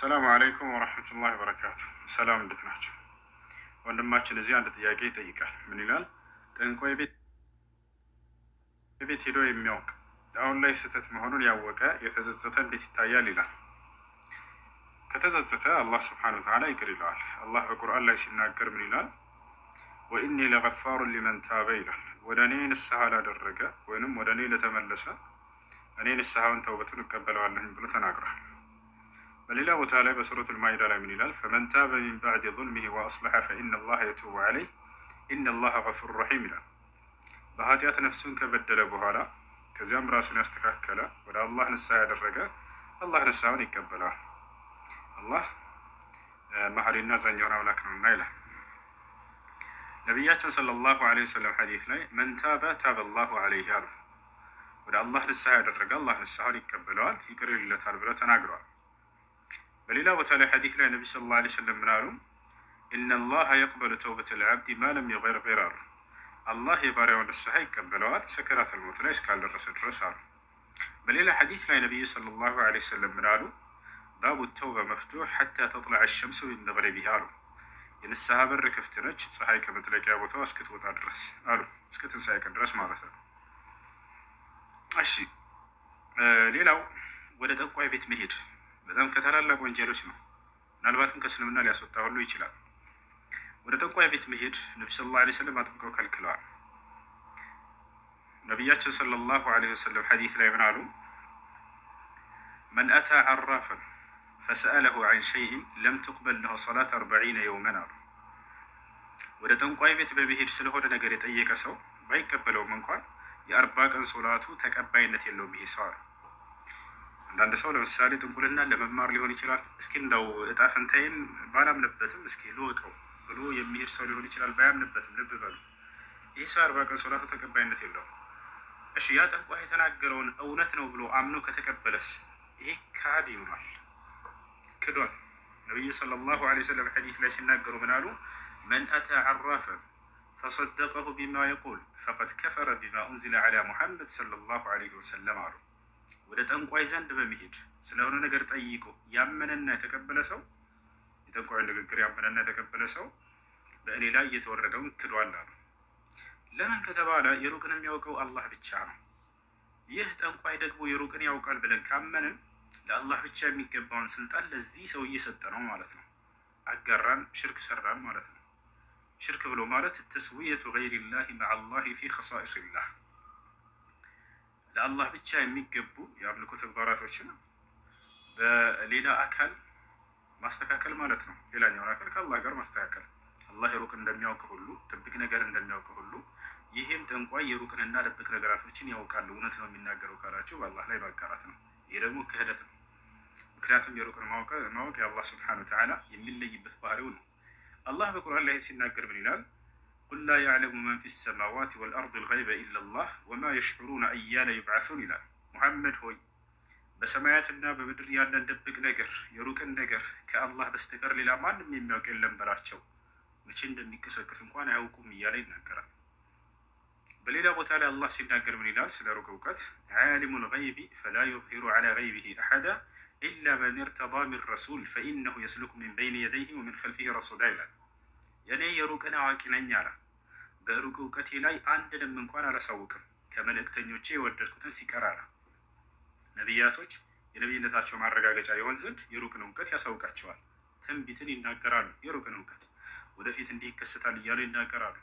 السلام عليكم ورحمة الله وبركاته። ሰላም፣ እንዴት ናቸው? ወንድማችን እዚህ አንድ ጥያቄ ይጠይቃል። ምን ይላል? ጠንቋይ ቤት ሄዶ የሚያውቅ፣ አሁን ላይ ስህተት መሆኑን ያወቀ፣ የተጸጸተ እንዴት ይታያል ይላል። ከተጸጸተ አላህ سبحانه وتعالى ይቅር ይለዋል። አላህ በቁርአን ላይ ሲናገር ምን ይላል? وإني لغفار لمن تاب ይላል። ወደ እኔ ንስሐ ላደረገ ወይንም ወደ እኔ ለተመለሰ እኔ ንስሐውን ተውበቱን እቀበለዋለሁኝ ብሎ ተናግሯል። በሌላ ቦታ ላይ በሱረቱል ማኢዳ ላይ ምን ይላል? فمن تاب من بعد ظلمه وأصلح فإن الله يتوب عليه إن الله غفور رحيم ይላል። በኃጢአት ነፍሱን ከበደለ በኋላ ከዚያም ራሱን ያስተካከለ፣ ወደ አላህ ንስሐ ያደረገ አላህ ንስሐውን ይቀበለዋል። አላህ መሐሪና አዛኝ የሆነ አምላክ ነውና ይላል። ነቢያችን صلى الله عليه وسلم ሐዲስ ላይ من تاب تاب الله عليه አሉ። ወደ አላህ ንስሐ ያደረገ አላህ ንስሐውን ይቀበለዋል፣ ይቅር ይለታል ብለው ተናግረዋል። በሌላ ቦታ ላይ ሐዲስ ላይ ነቢ صلى الله عليه وسلم ምን አሉ? إن الله يقبل توبة العبد ما لم يغرغر አሉ። አላህ የባሪያውን ንስሐ ይቀበለዋል سكرات الموت ላይ እስካልደረሰ ድረስ አሉ። በሌላ ሐዲስ ላይ ነቢዩ صلى الله عليه وسلم ምን አሉ? باب التوبة مفتوح حتى تطلع الشمس من مغربها አሉ። የንስሐ በር ክፍት ነች ፀሐይ ከመጥለቂያ ቦታው እስክትወጣ ድረስ አሉ። እስከ ትንሣኤ ቀን ድረስ ማለት ነው። እሺ፣ ሌላው ወደ ጠንቋይ ቤት መሄድ በጣም ከታላላቅ ወንጀሎች ነው። ምናልባትም ከእስልምና ሊያስወጣ ሁሉ ይችላል። ወደ ጠንቋይ ቤት መሄድ ነቢ صلى الله عليه وسلم አጥብቀው ከልክለዋል። ነቢያችን صلى الله عليه وسلم ሐዲስ ላይ ምን አሉ? من أتى عرافا فسأله عن شيء لم تقبل له صلاة 40 يوما አሉ። ወደ ጠንቋይ ቤት በመሄድ ስለሆነ ነገር የጠየቀ ሰው ባይቀበለውም እንኳን የ40 ቀን ሶላቱ ተቀባይነት የለውም ይሄ ሰው አሉ። አንዳንድ ሰው ለምሳሌ ጥንቁልና ለመማር ሊሆን ይችላል። እስኪ እንደው እጣ ፈንታዬን ባላምንበትም እስኪ ልወቀው ብሎ የሚሄድ ሰው ሊሆን ይችላል። ባያምንበትም፣ ልብ በሉ፣ ይህ ሰው 40 ቀን ሶላቱ ተቀባይነት የለውም። እሺ፣ ያ ጠንቋይ የተናገረውን እውነት ነው ብሎ አምኖ ከተቀበለስ ይሄ ካድ ይሆናል፣ ክዷል። ነቢዩ صلى الله عليه وسلم ሐዲስ ላይ ሲናገሩ ምን አሉ? من أتى عرافا فصدقه بما يقول فقد كفر بما أنزل على محمد صلى الله عليه وسلم አሉ። ወደ ጠንቋይ ዘንድ በመሄድ ስለሆነ ነገር ጠይቆ ያመነና የተቀበለ ሰው፣ የጠንቋዩን ንግግር ያመነና የተቀበለ ሰው በእኔ ላይ የተወረደውን ክዷል አሉ። ለምን ከተባለ የሩቅን የሚያውቀው አላህ ብቻ ነው። ይህ ጠንቋይ ደግሞ የሩቅን ያውቃል ብለን ካመንን ለአላህ ብቻ የሚገባውን ስልጣን ለዚህ ሰው እየሰጠ ነው ማለት ነው። አጋራን፣ ሽርክ ሰራን ማለት ነው። ሽርክ ብሎ ማለት تسوية غير الله مع الله في خصائص الله፣ ለአላህ ብቻ የሚገቡ የአምልኮ ተግባራቶችን በሌላ አካል ማስተካከል ማለት ነው። ሌላኛውን አካል ከአላህ ጋር ማስተካከል። አላህ የሩቅ እንደሚያውቅ ሁሉ፣ ድብቅ ነገር እንደሚያውቅ ሁሉ ይህም ጠንቋይ የሩቅንና ድብቅ ነገራቶችን ያውቃል፣ እውነት ነው የሚናገረው ካላቸው በአላህ ላይ ማጋራት ነው። ይህ ደግሞ ክህደት ነው። ምክንያቱም የሩቅን ማወቅ የአላህ سبحانه وتعالى የሚለይበት ባህሪው ነው። አላህ በቁርአን ላይ ሲናገር ምን ይላል? قل لا يعلم من في السماوات والأرض الغيب إلا الله وما يشعرون أيان يبعثون ይላል። ሙሐመድ ሆይ፣ በሰማያትና በምድር ያለን ድብቅ ነገር፣ የሩቅን ነገር ከአላህ በስተቀር ሌላ ማንም የሚያውቅ የለም በላቸው፣ መቼ እንደሚቀሰቀስ እንኳን አያውቁም እያለ ይናገራል። በሌላ ቦታ ላይ አላህ ሲናገር ምን ይላል? ስለ ሩቅ እውቀት عالم الغيب فلا يظهر على غيبه أحدا إلا من ارتضى من رسول فإنه يسلك من بين يديه ومن خلفه رصدا ይላል። የእኔ የሩቅን አዋቂ ነኝ አለ። በሩቅ እውቀቴ ላይ አንድንም እንኳን አላሳውቅም ከመልእክተኞቼ የወደድኩትን ሲቀር አለ። ነቢያቶች የነቢይነታቸው ማረጋገጫ የሆን ዘንድ የሩቅን እውቀት ያሳውቃቸዋል። ትንቢትን ይናገራሉ። የሩቅን እውቀት ወደፊት እንዲህ ይከሰታል እያሉ ይናገራሉ።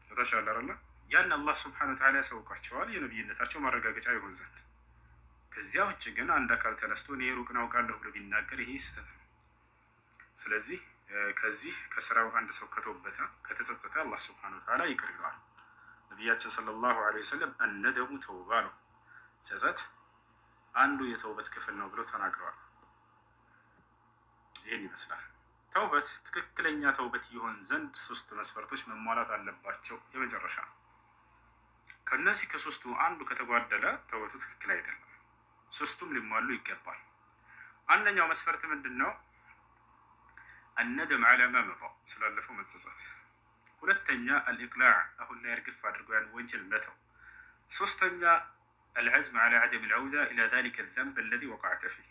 ታሻለ አይደለ? ያን አላህ سبحانه وتعالى ያሳውቃቸዋል የነቢይነታቸው ማረጋገጫ ይሆን ዘንድ። ከዚያ ውጭ ግን አንድ አካል ተነስቶ እኔ የሩቅን አውቃለሁ ብሎ ቢናገር ይሄ ስህተት ነው። ስለዚህ ከዚህ ከስራው አንድ ሰው ከተወበተ፣ ከተጸጸተ አላህ سبحانه وتعالى ይቅር ይለዋል። ነቢያችን صلى الله عليه وسلم الندم توبة ነው፣ ጸጸት አንዱ የተውበት ክፍል ነው ብለው ተናግረዋል። ይህን ይመስላል። ተውበት ትክክለኛ ተውበት ይሆን ዘንድ ሶስት መስፈርቶች መሟላት አለባቸው። የመጨረሻ ከእነዚህ ከሶስቱ አንዱ ከተጓደለ ተውበቱ ትክክል አይደለም። ሶስቱም ሊሟሉ ይገባል። አንደኛው መስፈርት ምንድን ነው? الندم على ما مضى፣ ስላለፈው መጸጸት። ሁለተኛ الإقلاع፣ አሁን ላይ እርግፍ አድርጎ ያን ወንጀል መተው። ሶስተኛ العزم على عدم العودة إلى ذلك الذنب الذي وقعت فيه፣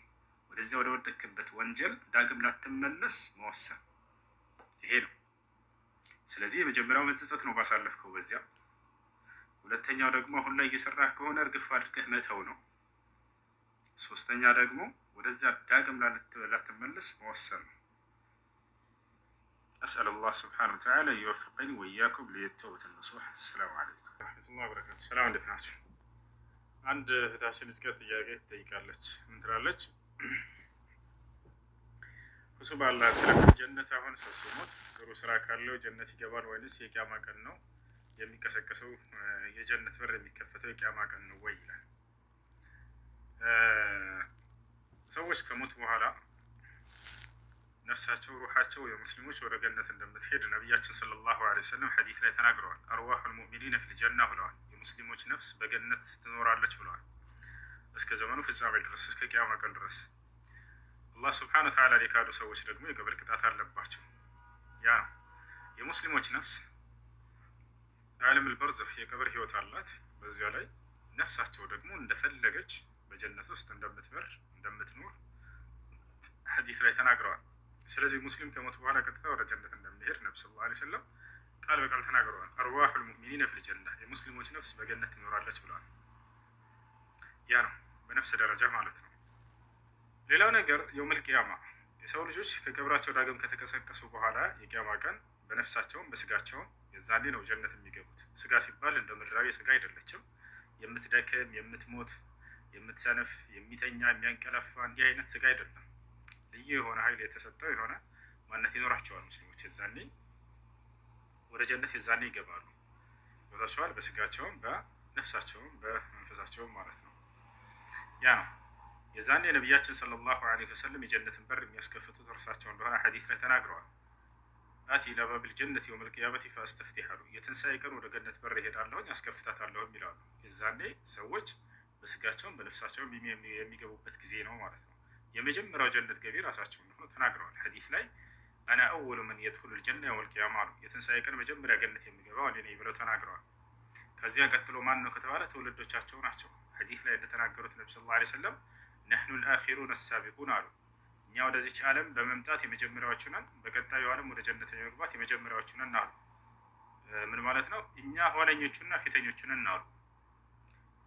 ወደዚያ ወደ ወደክበት ወንጀል ዳግም ላትመለስ መወሰን ይሄ ነው። ስለዚህ የመጀመሪያው መጸጸት ነው ባሳለፍከው በዚያ። ሁለተኛው ደግሞ አሁን ላይ እየሰራህ ከሆነ እርግፍ አድርገህ መተው ነው። ሶስተኛ ደግሞ ወደዚያ ዳግም ላትመለስ መወሰን ነው። أسأل الله سبحانه وتعالى يوفقني وإياكم للتوبة النصوح። السلام عليكم ورحمة الله وبركاته። ሰላም፣ እንዴት ናቸው? አንድ እህታችን ልጅ ጋር ጥያቄ ትጠይቃለች። ምን ትላለች? እሱ ባላ ጀነት አሁን ሰው ሲሞት ጥሩ ስራ ካለው ጀነት ይገባል ወይንስ የቂያማ ቀን ነው የሚቀሰቀሰው? የጀነት በር የሚከፈተው የቂያማ ቀን ነው ወይ ይላል። ሰዎች ከሞት በኋላ ነፍሳቸው ሩሓቸው የሙስሊሞች ወደ ገነት እንደምትሄድ ነቢያችን صلى الله عليه وسلم ሐዲስ ላይ ተናግረዋል። أرواح المؤمنين في الجنة ብለዋል። የሙስሊሞች ነፍስ በገነት ትኖራለች ብለዋል። እስከ ዘመኑ ፍጻሜ ድረስ፣ እስከ ቂያማ ቀን ድረስ። አላህ سبحانه وتعالى የካዱ ሰዎች ደግሞ የቀብር ቅጣት አለባቸው። ያ ነው የሙስሊሞች ነፍስ عالم البرزخ የቀብር ህይወት አላት። በዚያ ላይ ነፍሳቸው ደግሞ እንደፈለገች በጀነት ውስጥ እንደምትበር እንደምትኖር ሐዲስ ላይ ተናግረዋል። ስለዚህ ሙስሊም ከሞት በኋላ ቀጥታ ወደ ጀነት እንደሚሄድ ነቢ صلى الله عليه وسلم ቃል በቃል ተናግረዋል። أرواح المؤمنين في الجنة፣ የሙስሊሞች ነፍስ በገነት ትኖራለች ብለዋል። ያ ነው በነፍስ ደረጃ ማለት ነው። ሌላው ነገር يوم القيامة የሰው ልጆች ከቀብራቸው ዳግም ከተቀሰቀሱ በኋላ የቂያማ ቀን በነፍሳቸውም በስጋቸውም የዛኔ ነው ጀነት የሚገቡት። ስጋ ሲባል እንደ ምድራዊ ስጋ አይደለችም። የምትደክም፣ የምትሞት፣ የምትሰንፍ፣ የሚተኛ፣ የሚያንቀላፋ እንዲህ አይነት ስጋ አይደለም። ልዩ የሆነ ኃይል የተሰጠው የሆነ ማንነት ይኖራቸዋል። ሙስሊሞች የዛኔ ወደ ጀነት የዛኔ ይገባሉ። ይወጣቸዋል በስጋቸውም በነፍሳቸውም በመንፈሳቸውም ማለት ነው። ያ ነው የዛኔ ነቢያችን صلى الله عليه وسلم የጀነትን በር የሚያስከፍቱት እርሳቸው እንደሆነ ሐዲስ ላይ ተናግረዋል። آتي إلى باب الجنة يوم القيامة فأستفتح አሉ። የትንሣኤ ቀን ወደ ገነት በር እሄዳለሁኝ አስከፍታታለሁም ይላሉ። የዛኔ ሰዎች በስጋቸውም በነፍሳቸውም የሚገቡበት ጊዜ ነው ማለት ነው። የመጀመሪያው ጀነት ገቢ ራሳቸው እንደሆነ ተናግረዋል ሐዲስ ላይ። أنا أول من يدخل الجنة يوم القيامة አሉ። የትንሣኤ ቀን መጀመሪያ ገነት የሚገባው እኔ ነኝ ብለው ተናግረዋል። ከዚያ ቀጥሎ ማን ነው ከተባለ ትውልዶቻቸው ናቸው። ሐዲስ ላይ እንደተናገሩት ነቢ صلى الله عليه وسلم نحن الآخرون السابقون አሉ። እኛ ወደዚች ዓለም በመምጣት የመጀመሪያዎቹ ነን፣ በቀጣዩ ዓለም ወደ ጀነት የመግባት የመጀመሪያዎቹ ነን አሉ። ምን ማለት ነው? እኛ ኋለኞቹና ፊተኞቹ ነን አሉ።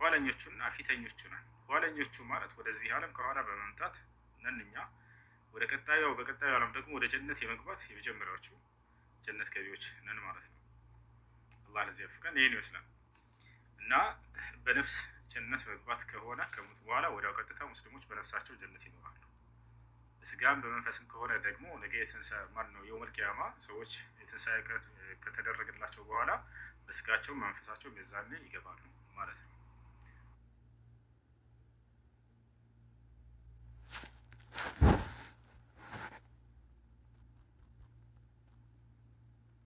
ኋለኞቹና ፊተኞቹ ነን። ኋለኞቹ ማለት ወደዚህ ዓለም ከኋላ በመምጣት ነን እኛ። ወደ ቀጣዩ በቀጣዩ ዓለም ደግሞ ወደ ጀነት የመግባት የመጀመሪያዎቹ ጀነት ገቢዎች ነን ማለት ነው። አላህ ለዚህ ያፍቀን። ይህን ይመስላል እና በነፍስ ጀነት መግባት ከሆነ ከሞት በኋላ ወዲያው ቀጥታ ሙስሊሞች በነፍሳቸው ጀነት ይኖራሉ። በስጋም በመንፈስም ከሆነ ደግሞ ነገ የትንሣኤ ማን ነው የውመል ቂያማ ሰዎች የትንሣኤ ቀን ከተደረገላቸው በኋላ በስጋቸውም በመንፈሳቸውም የዛኔ ይገባሉ ማለት ነው።